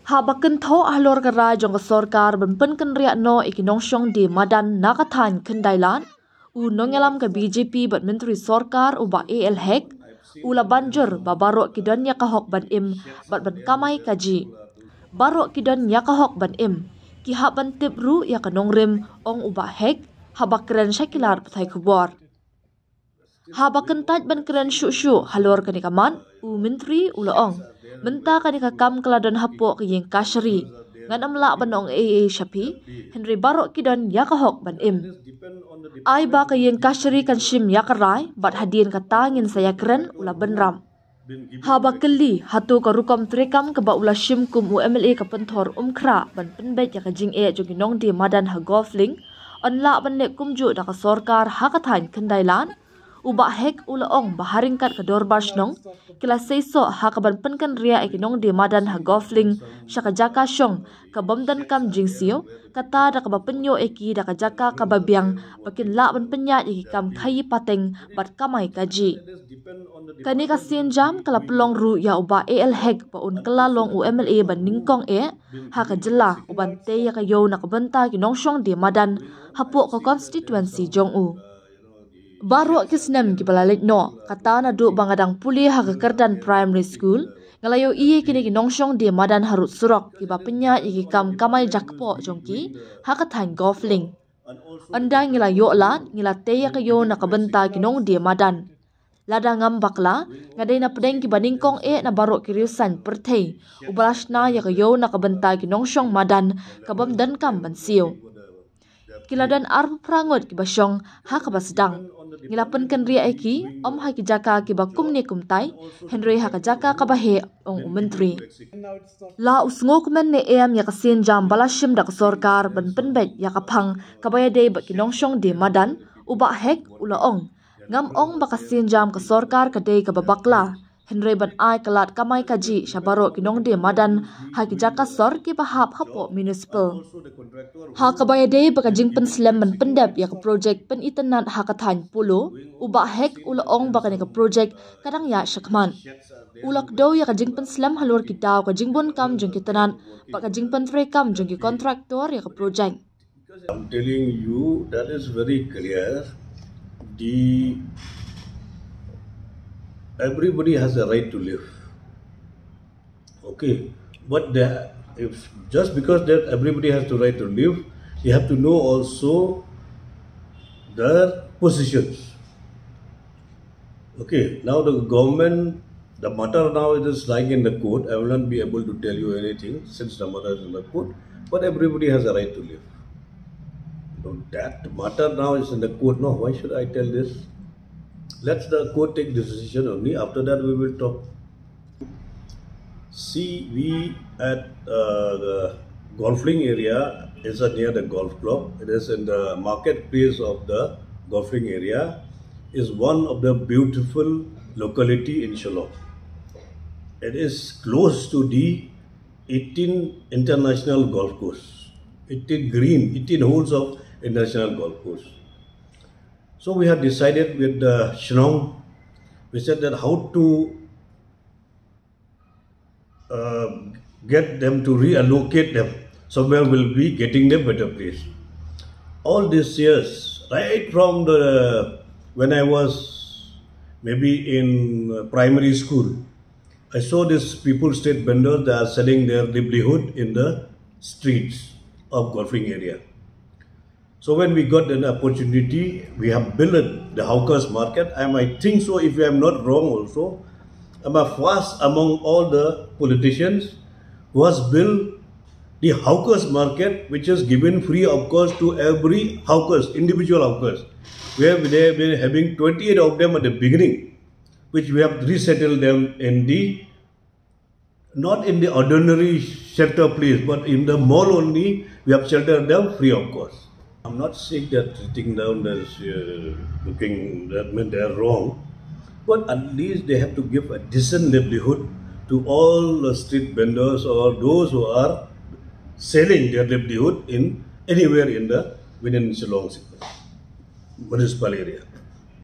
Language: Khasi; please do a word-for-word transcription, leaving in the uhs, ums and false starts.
Haba kynthoh halor ka rai jong ka sorkar ban pynkynriah noh ïa ki nongshong die madan na ka thaiñ Khyndailad, u nongïalam ka B J P bad Myntri Sorkar u Bah A L Hek u la ban jur ba baroh ki don ïa ka hok ban im bad ban kamai kajih. Baroh ki don ïa ka hok ban im. Ki hap ban tip ruh ïa ka nongrim, ong u Bah Hek haba kren sha ki lad pathai khubor. Haba kyntait ban kren shuh shuh halor kane ka mat, u Myntri u la ong, mynta kane ka kam ka la don hapoh ka ïing kashari. Ngan ym lah ban ong ei ei sha phi, hynrei baroh ki don ïa ka hok ban im. Ai ba ka ïing kashari kan shim ïa ka rai, bad hadien kata ngin sa ïakren, u la bynrap. Haba kylli hato ka rukom treikam kaba u la shim kum u M L A ka pynthor um khrah ban pynbeit ïa ka jingeh jong ki nongdie madan ha Golf Link, yn lah ban leh kumjuh da ka sorkar ha ka thaiñ Khyndailad, u Bah Hek u la ong ba ha ryngkat ka dorbar shnong ki la seisoh ha kaban pynkynriah ïa ki nongdie madan ha Golf Link sha ka jaka shong ka bym donkam jingsiew, kata da kaba pynïoh ïa ki da ka jaka kaba biang ba kin lah ban pynïaid ïa ki kam khaïi pateng bad kamai kajih. Kane ka sienjam ka la pynlong ruh ïa u Bah A L Hek ba un kylla long u M L A ba nyngkong eh ha ka jylla uban tei ïa ka ïew na ka bynta ki nongshong die madan hapoh ka constituency jong u. Baroh ki snem kiba la leit noh, kata naduh ba nga dang pule ha ka Kyrdan Primary School, nga la ïohi ïa kine ki nongshong die madan harud surok kiba pynïaid ïa ki kam kamai jakpoh jong ki ha ka thaiñ Golf Link. Ynda ngi la ïoh lad, ngi la tei ïa ka ïew na ka bynta ki nongdie madan. Lada ngam bakla, nga dei na pdeng kiba nyngkong eh na baroh ki riew saiñ pyrthei uba la shna ïa ka ïew na ka bynta ki nongshong madan ka bym donkam ban siew. Ki la don arphew phra ngut kiba shong ha kaba sdang. Ngi la pynkynriah ïa ki, ym ha ki jaka kiba kumne kumtai, hynrei ha ka jaka kaba heh, ong u Myntri. La u sngewkmen ne em ïa ka sienjam ba la shim da ka sorkar ban pynbeit ïa ka phang kaba ïadei bad ki nongshong die madan, u Bah Hek u la ong, ngam ong ba ka sienjam ka sorkar ka dei kaba bakla, hynrei ban ai ka lad kamai kajih sha baroh ki nongdie madan ha ki jaka sor kiba hap hapoh municipal. Ha kaba ïadei bad ka jingpynslem ban pyndep ïa ka projek pynitynnad ha ka thaiñ Polo, u Bah Hek u la ong ba kane ka projek ka dang ïaid shakhmat. U la kdew ïa ka jingpynslem halor ki daw ka jingbun kam jong ki tnat bad ka jingpyntreikam jong ki kontraktor ïa ka projek. I'm telling you, that is very clear. The everybody has a right to live. Okay, but the, if just because that everybody has the right to live, you have to know also their positions. Okay, now the government, the matter now it is lying in the court. I will not be able to tell you anything since the matter is in the court, but everybody has a right to live. But that matter now is in the court. No, why should I tell this? Let the court take decision only. After that, we will talk. See, we at uh, the Golf Link area is uh, near the golf club. It is in the marketplace of the Golf Link area. Is one of the beautiful locality in Shillong. It is close to the eighteen international golf course. eighteen green, eighteen holes of international golf course. So we have decided with the Shillong, we said that how to uh, get them to reallocate them somewhere will be getting them better place. All these years, right from the when I was maybe in primary school, I saw these people, street vendors, they are selling their livelihood in the streets of Golf Link area. So when we got an opportunity, we have built the hawkers market. I might think so, if I am not wrong also, I'm a first among all the politicians who has built the hawkers market, which is given free of cost to every hawkers, individual hawkers, where they have been having twenty-eight of them at the beginning, which we have resettled them in the not in the ordinary shelter place, but in the mall only, we have sheltered them free of cost. I'm not saying that sitting down there is uh, looking that mean they're wrong, but at least they have to give a decent livelihood to all the street vendors or those who are selling their livelihood in anywhere in the within Shillong municipal area.